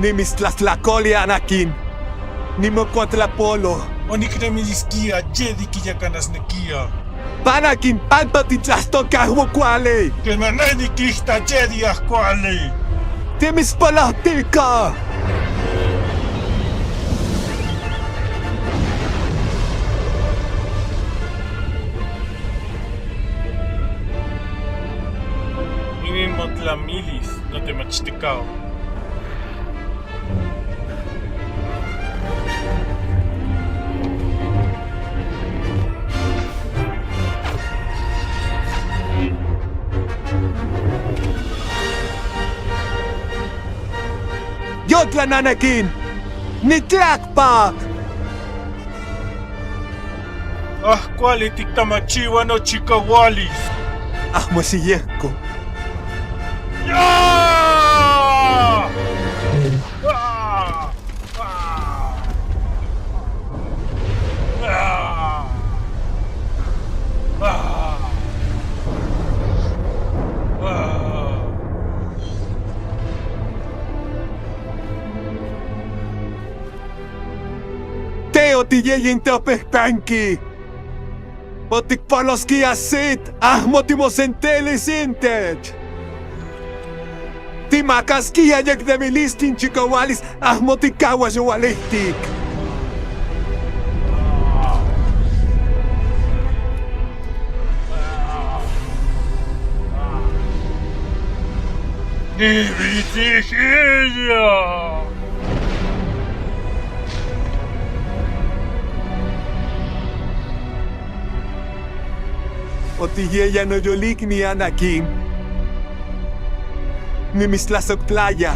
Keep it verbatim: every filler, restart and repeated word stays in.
Nimitstlastlakoli, Anakin. Nimokuantlapolo. Oniknemiliskia Jedi kiakanasnekia. Panakin, panpa titlasto kahwokuali. Kemaneni kihta Jedi ahkuali. Timispalahtika. Inin motlamilis, notemachtikao. Yotlan, Anakin. Nitlakpak. Ahkuali tiktamachiua nochikaualis. Ahmo siyehko. Ya! Ah! Ah! Ah! Ah! Ah! Te otiyeyin topehpanki. Otikpaloskia sit, ahmo timosentilis intech. Timakaskia yeknemilistin chikaualis, ahmo tikauas oualihtik. Nibitihiya. Otiyeya noyolikni Anakin. Nimitstlasojtlaya.